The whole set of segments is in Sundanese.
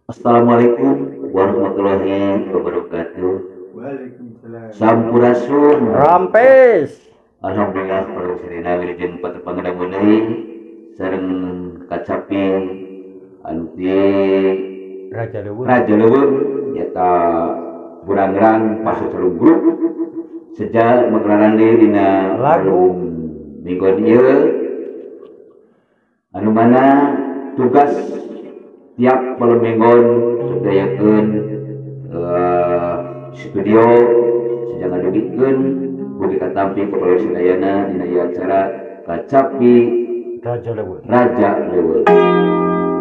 Assalamualaikum warahmatullahi wabarakatuh. Waalaikumsalam. Sampurasun. Rampes. Alhamdulillah para sadayana wilujeng patepang deui sareng kacapi anu di Raja Leuweung. Raja Leuweung nyata Burangrang Pasar Grup sejak magelaran deui dina lagu mingguan ieu anu mana tugas tiap malam mingguan sedayakeun studio sejak ngadugikeun bagi katampi ku sadayana dina ieu acara Kacapi Raja Leuweung. Raja Leuweung.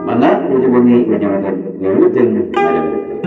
Mangga wilujeng wengi wilujeng wilujeng ngadangukeun.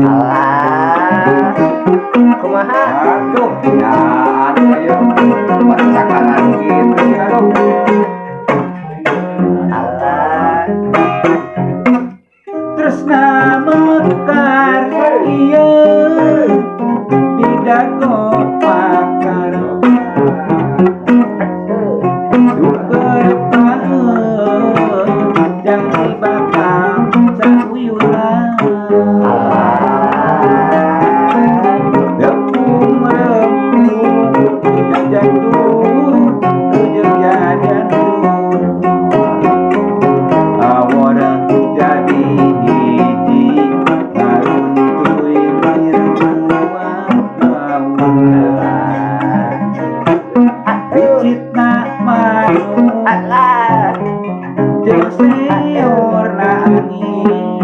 Alah, kumaha? Aduh, ya aduh, ayo pacakaran gitu aduh. Alah, Tresna mekar ieu tidak kopakar. Duker paeun jang bakal sauyuran. Tepung rempung jajantur jeung jajantur. Awara jadi hiji ngaruntuy mirbuah bauna. Bicitna manuk alah, jeung seorna angin.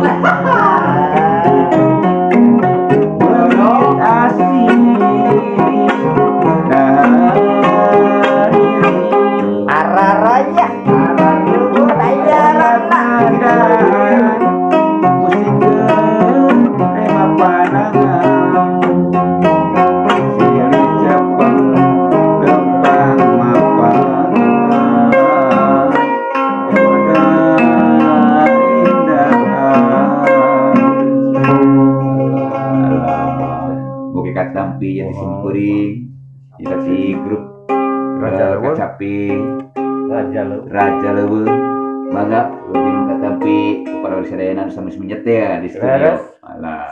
Beungit asih dari araraya, araraya, musikeun rema panangan. Silih cepeng lempang mapan kaindahan. Boge katampi yang disimkuring di grup Raja Leuweung. Kacapi Raja Leuweung. Raja Leuweung. Mangga jeung katampi kepada sadayana nu sami menyetel di studio. Leres. Alah.